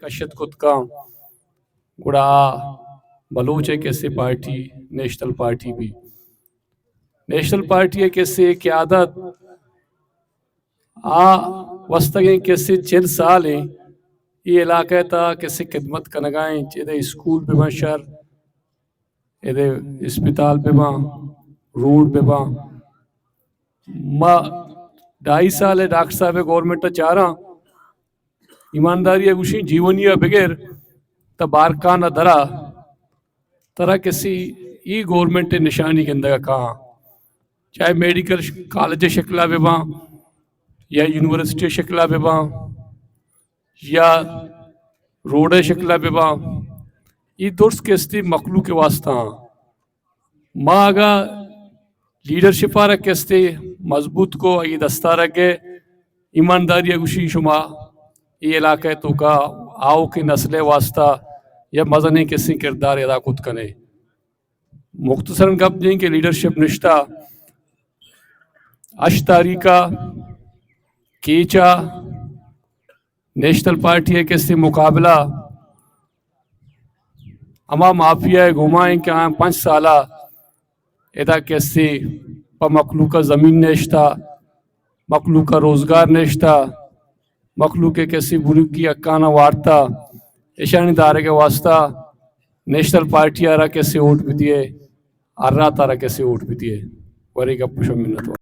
کشت کت کن، گڑا آ بلوچ ءِ کسے پارٹی نیشنل پارٹی بی۔ نیشنل پارٹی ءِ کسے قیادت آ وستگیں کسے چل سال ایں اے علاقہ ءِ تہا کسے خدمت کنگا ایں، چہ ادے اسکول بہ باں شر، ادے اسپتال بہ باں، روڈ بہ باں۔ ما ڈھائی سال ءَ ڈاکٹر صاحب ءِ گورنمنٹ ءَ چاراں، ایمانداری ءَ گوشیں، جیونی ءَ بگر تا بارکھان ءَ درا ترا کسی ای گورنمنٹ ءِ نشانی گندگ ءَ کاں، چاہے میڈیکل ش-، کالج ءِ شکل ءَ بہ باں یا یونیورسٹی ءِ شکل ءَ بہ باں یا روڈ ءِ شکل ءَ بہ باں، ای درست کستی مخلوق ءِ واسطہ آں۔ ما اگاں لیڈرشپ ءَ را کستے مضبوط کو، آئی دست ءَ را گے، ایمانداری ءَ گوشی شما اے علاقہ ءِ توکا آؤکیں نسل ءِ واسطہ یا مزنیں کسیں کردار ادا کت کنے۔ مختصراً گپ دیں کہ لیڈرشپ نشتہ ہشت تاریخ ءَ کیچ ءَ نیشنل پارٹی ءِ کسے مقابلہ ہما مافیا ءِ گوما ایں کہ آیاں پنچ سال ءَ ادا کسے پہ مخلوق ءَ زمین نشتہ، مخلوق ءَ روزگار نشتہ، مخلوق ءِ کسے بروکی حقاناں وارتہ، اشانی دارگ ءِ واسطہ نیشنل پارٹی ءَ را کسے ووٹ بدیے، ہر رات ءَ را کسے ووٹ بدیے۔ ورے گپ ءُ شمے منت وار۔